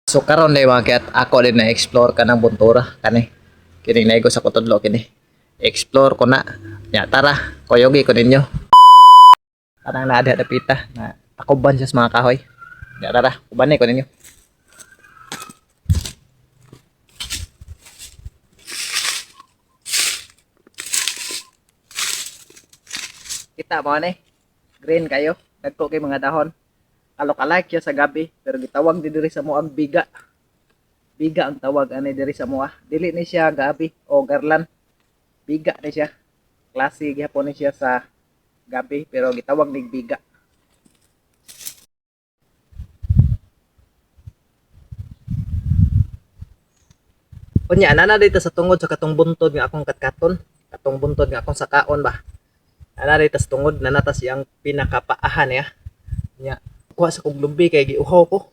So karon na mga kayat ako din na explore ka ng Buntura kani. Kining naigo sa kutudlo kini. Explore ko na. Ya tara, kuyogi ko ninyo. Kanang naa diha dapita na takuban siya sa mga kahoy. Ya tara, ubanay ko ninyo. Kita mo ani. Green kayo. Dagko kay mga dahon. Alok-alike siya sa gabi pero gitawag di diri sa moag biga. Biga ang tawag ani diri sa moa. Dili ni siya gabi o garlan. Biga ni siya. Klase gihapon ni siya sa gabi pero gitawag nig biga. Unya ana na dito sa tungod sa katong buntod nga akong katkaton, katong buntod nga akong sakaon ba. Ana dito sa tungod nanata siyang pinakapaahan niya. Nya kuha sa kog lubi kay giuhaw ko.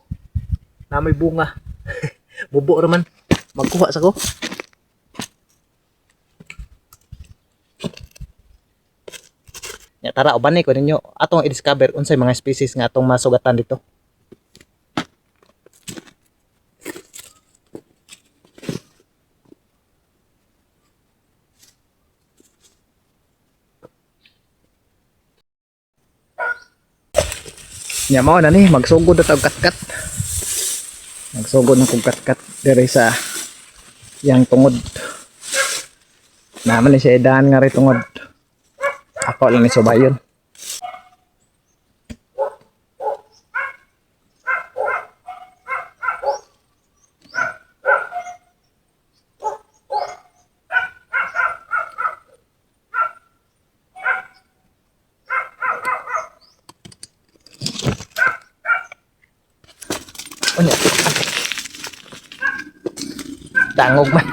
Na may bunga. Bubo ra man. Magkuha sa ko. Nya tara ubanay ko ninyo atong i-discover unsay mga species nga atong masugatan dito. Nya mao na ni magsugod na ta og katkat. Magsugod na kog katkat diri sa yang tungod. Naman ni siya idahan nga ri tungod. Ako lang ni subayon. Unya. Dangog man.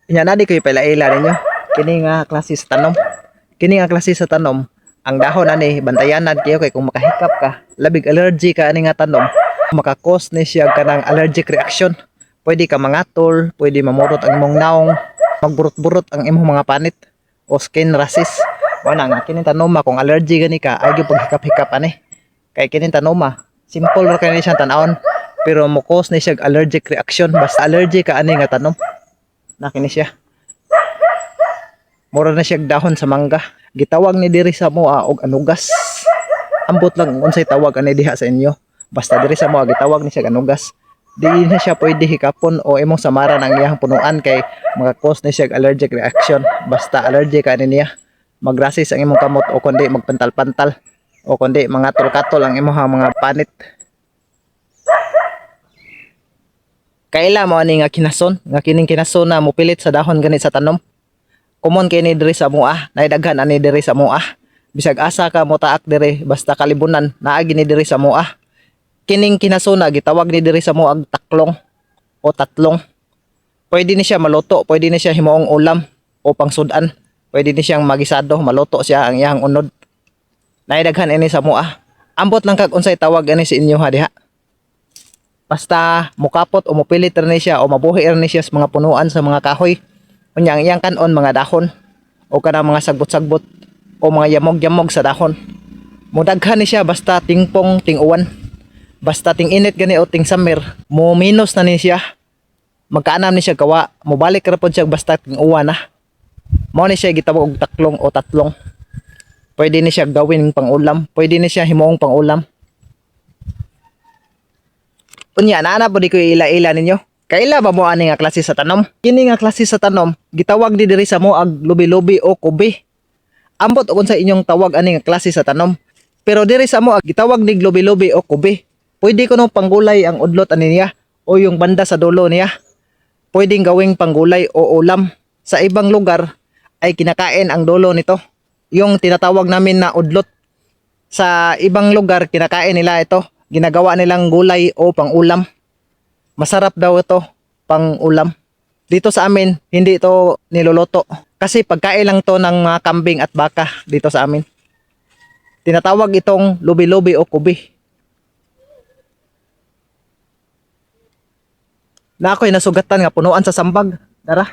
Nya na di ko ipaila-ila ninyo. Kini nga klase sa tanom. Kini nga klase sa tanom, ang dahon ani bantayanan kayo kay kung makahikap ka, labig allergy ka ani nga tanom, maka-cause ni siya kanang allergic reaction. Pwede ka mangatol, pwede mamurot ang imong naong, magburot-burot ang imong mga panit o skin rashes. Wala nga kini tanom kung allergy gani ka, ay gyud paghikap-hikap ani. Kay kini tanoma, simple ra kani siyang tan-awon, pero mo cause ni siya allergic reaction basta allergy ka ani nga tanom. Na kini siya. Mura na siya dahon sa mangga. Gitawag ni diri sa moa og anugas. Ambot lang unsay tawag ani diha sa inyo. Basta diri sa moa gitawag ni siya anugas. Di na siya pwede hikapon o imong samaran ang iyang punuan kay maka-cause ni siya allergic reaction. Basta allergic ka ani niya. Magrasis ang imong kamot o kundi magpantal-pantal o kundi mangatol-katol ang imong mga panit. Kaila mo ani nga kinason, nga kining kinason na mopilit sa dahon gani sa tanom. Common kini diri sa mua, naidaghan ani diri sa mua. Bisag asa ka mo taak diri basta kalibunan naa gini diri sa mua. Kining kinasona gitawag ni diri sa mua og taklong o tatlong. Pwede ni siya maluto, pwede ni siya himuong ulam o pangsud-an. Pwede ni siyang magisado, maluto siya ang iyang unod. Naidaghan ini sa mua. Ambot lang kag unsay tawag ani sa inyo ha diha. Basta mukapot o mopilit ra ni siya o mabuhi ra ni siya sa mga punuan sa mga kahoy. Unya ang iyang kanon mga dahon o kanang mga sagbot-sagbot o mga yamog-yamog sa dahon. Mudaghan ni siya basta tingpong ting-uwan. Basta ting-init gani o ting summer, mo minus na ni siya. Magkaanam ni siya gawa, mobalik ra pod siya basta ting-uwan na. Mao ni siya gitawag og taklong o tatlong. Pwede ni siya gawin pangulam, pwede ni siya himuong pangulam. Unya naa na pud ko ila-ila ninyo. Kaila ba mo ani nga klase sa tanom? Kini nga klase sa tanom gitawag ni diri sa moag lubi-lubi o kubi. Ambot og unsa inyong tawag ani nga klase sa tanom. Pero diri sa moag gitawag nig lubi-lubi o kubi. Pwede kuno panggulay ang udlot ani niya o yung banda sa dulo niya. Pwedeng gawing panggulay o ulam. Sa ibang lugar ay kinakain ang dulo nito. Yung tinatawag namin na udlot. Sa ibang lugar kinakain nila ito. Ginagawa nilang gulay o pangulam. Masarap daw ito. Pang ulam. Dito sa amin, hindi ito niluluto. Kasi pagkain lang to ng mga kambing at baka dito sa amin. Tinatawag itong lubi-lubi o kubi. Na ako'y nasugatan nga punuan sa sambag. Dara.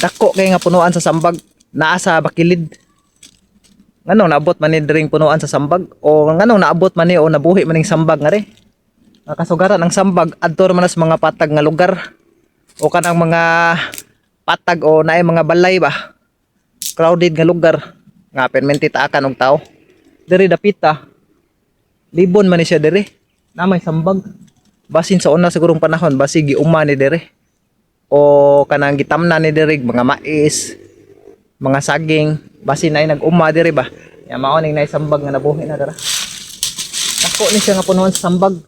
Dako kay nga punuan sa sambag. Naa sa bakilid. Nganong naabot man ni diring punuan sa sambag o nganong naabot man ni o nabuhi man ning sambag nga re. Nga kasugatan ang sambag adto man na sa mga patag nga lugar o kanang mga patag o naay mga balay ba. Crowded nga lugar nga permente taakan og tao. Diri dapita. Libon man ni siya diri. Na may sambag. Basin sa una sigurong panahon basi giuma ni diri. O kanang gitamna ni diri mga mais, mga saging, basin ay nag-uma diri ba. Ya mao ning naay sambag nga nabuhi na dara. Dako ni siya nga punuan sa sambag.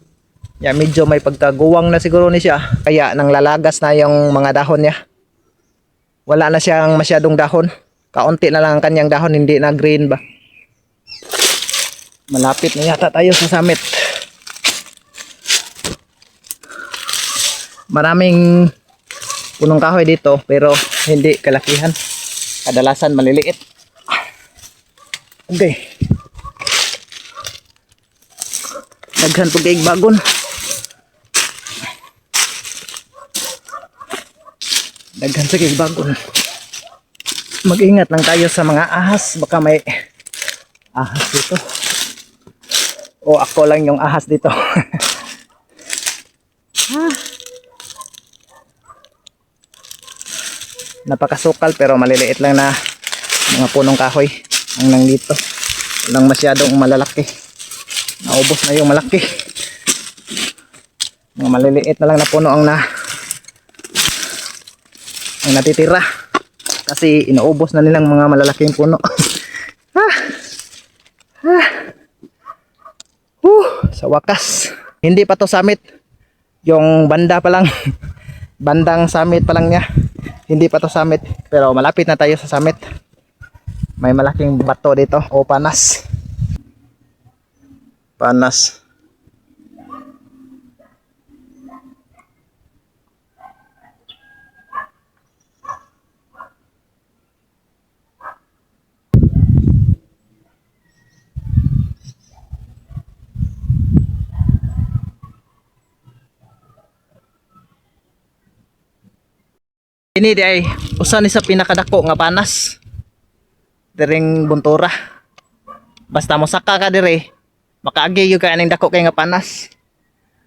Ya medyo may pagkaguwang na siguro ni siya kaya nang lalagas na yung mga dahon niya. Wala na siyang masyadong dahon. Kaunti na lang ang kanyang dahon, hindi na green ba. Malapit na yata tayo sa summit. Maraming punong kahoy dito pero hindi kalakihan. Kadalasan maliliit. Okay. Daghan pug kay bagon. Daghan sa kay bagon. Mag-ingat lang tayo sa mga ahas, baka may ahas dito. O ako lang yung ahas dito. Ah. Napakasukal pero maliliit lang na mga punong kahoy ang nandito. Walang masyadong malalaki. Naubos na yung malaki. Mga maliliit na lang na puno ang natitira. Kasi inuubos na nilang mga malalaking puno. Ah. Ah. Sa wakas. Hindi pa to summit. Yung banda pa lang. Bandang summit pa lang niya. Hindi pa to summit. Pero malapit na tayo sa summit. May malaking bato dito o panas. Panas. Ini di ay usa ni sa pinakadako nga panas. Diring Buntura. Basta mo saka ka dire, makaagi gyud ka aning dako kay nga panas.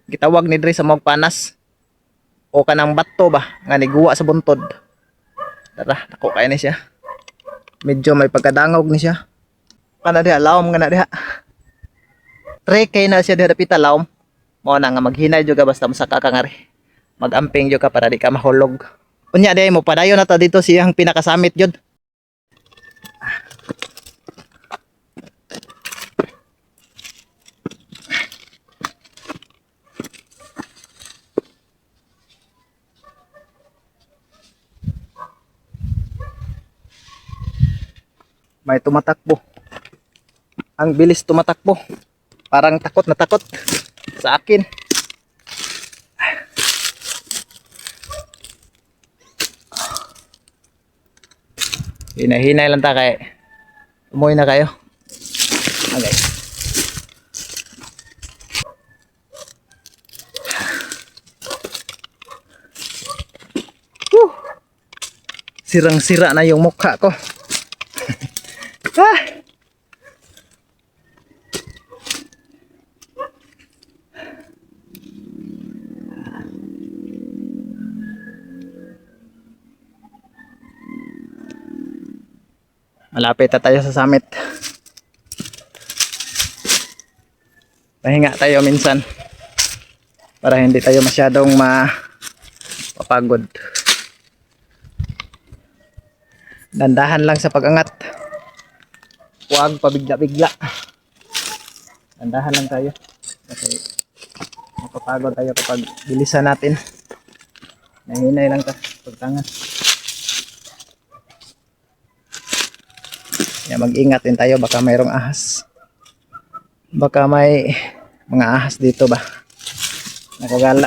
Gitawag ni diri sa mga panas. O kanang bato ba nga niguwa sa buntod. Tara, dako kay ni siya. Medyo may pagkadangog ni siya. Kana diha lawom nga na diha. Tre kay na siya diha dapita lawom. Mao na nga maghinay jud ka basta mosaka ka ngari. Magamping jud ka para di ka mahulog. Unya di mo padayon na ta dito siyang pinakasamit jud. May tumatakbo. Ang bilis tumatakbo. Parang takot na takot sa akin. Hinahinay lang ta kay umuwi na kayo. Okay. Whew. Sirang-sira na yung mukha ko. Ah! Malapit na tayo sa summit. Pahinga tayo minsan para hindi tayo masyadong mapagod. Dandahan lang sa pag-angat. Huwag pabigla-bigla. Dandahan lang tayo. Kasi mapapagod tayo kapag bilisan natin. Nahinay lang ta pagtangan. Kaya mag-ingat din tayo, baka mayroong ahas. Baka may mga ahas dito ba. Nakagala.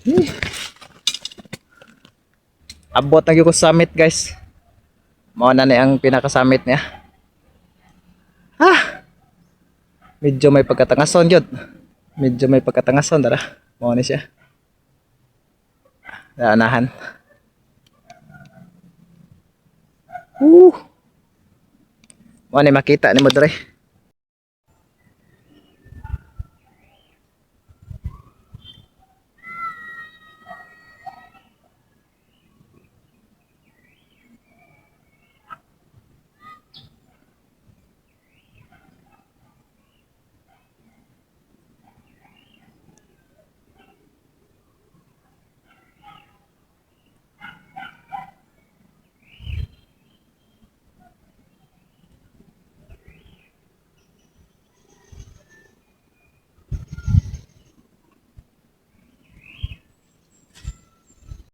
Eh. Abot na gyud ko sa summit, guys. Mao na ni ang pinaka-summit niya. Ah. Medyo may pagkatangason gyud. Medyo may pagkatangason dara. Mao ni siya. Naanahan. Mao ni makita nimo dre.